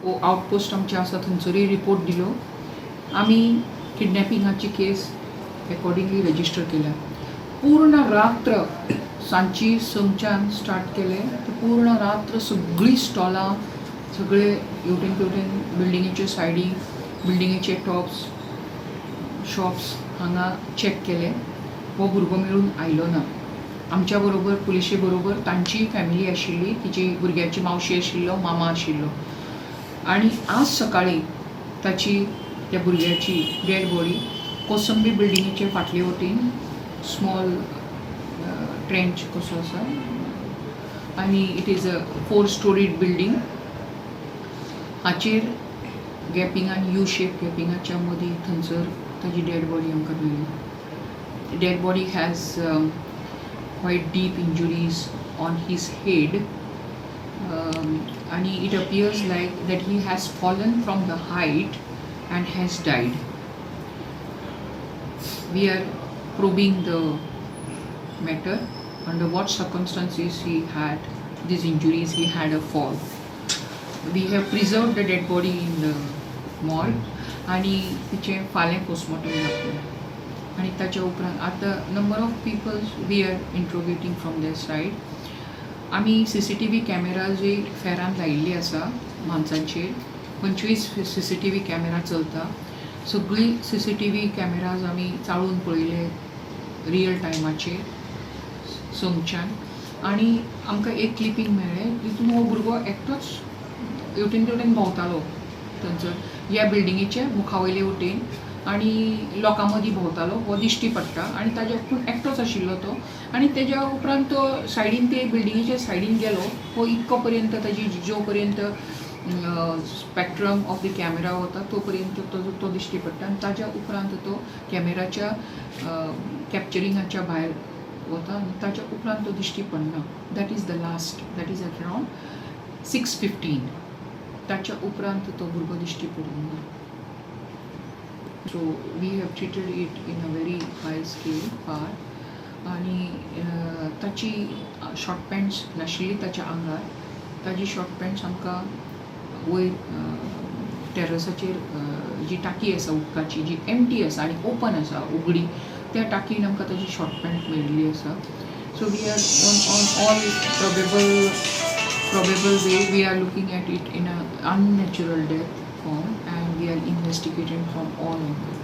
Outpost आमचे आसा थंयसरूय report दिलो. आमी किडनॅपिंगाची केस एकॉर्डिंगली रजिस्टर केल्या. पूर्ण रात्र, सांजची 6च्यान स्टार्ट केलें ते पूर्ण रात्र सगळीं स्टॉलां, सगळे हेवटेन तेवटेन बिल्डिंगेच्यो सायडी, बिल्डिंगेचे टॉप्स, शॉप्स हांगा चॅक केले. हो भुरगो मेळून आयलो ना. आमच्या बरोबर, पुलिशे बरोबर तांची फॅमिली आशिल्ली, तिची भुरग्याची मावशी आशिल्लो, मामा आशिल्लो. आनी आज सकाळी ताची, त्या भुरग्याची डेड बॉडी कोसंबी बिल्डिंगेचे फाटले वटेन स्मॉल ट्रेंच कसो आसा आनी it is a four storied building, हाचेर गॅपिंगान, यू शेप गॅपिंगाच्या मदीं थंयसर ताजी डेड बॉडी आमकां मेळ्ळी. Dead body has quite deep injuries on his head and it appears like that he has fallen from the height and has died. We are probing the matter, under what circumstances he had these injuries, he had a fall. We have preserved the dead body in the morgue आणि तिचें फाल्यां postmortem जातलें. आनी ताच्या उपरांत आतां number of peoples we are interrogating from their side. आमी CCTV कॅमेराजूय Ferran लायिल्ली आसा. माणसांचेर 25 सीसीटीव्ही कॅमेरा चलता. सगळी सीसीटीव्ही कॅमेराज आमी चाळून पळयले रियल टायमाचेर 6च्यान आनी आमकां एक क्लिपींग मेळ्ळें, तितून हो भुरगो एकटोच हेवटेन तेवटेन भोंवतालो थंयसर ह्या बिल्डिंगेच्या मुखा वयले वटेन आनी लोकां मदीं भोंवतालो हो दिश्टी पडटा. आनी ताज्या, पूण एकटोच आशिल्लो तो. आनी तेज्या उपरांत तो सायडीन, ते बिल्डिंगेच्या सायडीन गेलो. हो इतको पर्यंत ताजी जो पर्यंत स्पॅक्ट्रम ऑफ the camera वता तो पर्यंत तो तो दिश्टी पडटा आनी ताज्या उपरांत तो कॅमेराच्या कॅप्चरिंगाच्या भायर वता आनी ताच्या उपरांत तो दिश्टी पडना. That is the last, that is at around 6:15. ताच्या उपरांत तो भुरगो दिश्टी पडूंक ना. So we have treated it in a very high scale far. आनी ताची शॉर्ट पॅन्ट्स नाशिल्ली ताच्या आंगार. ताजी शॉर्ट पॅन्ट्स आमकां वयर टेरसाचेर जी टाकी आसा उदकाची, जी एमटी आसा आनी ओपन आसा, उगडी, त्या टाकीन आमकां ताजी शॉर्ट पॅन्ट मेळिल्ली आसा. So we are on all probable way, we are looking at it in a unnatural death form and we are investigating from all angles.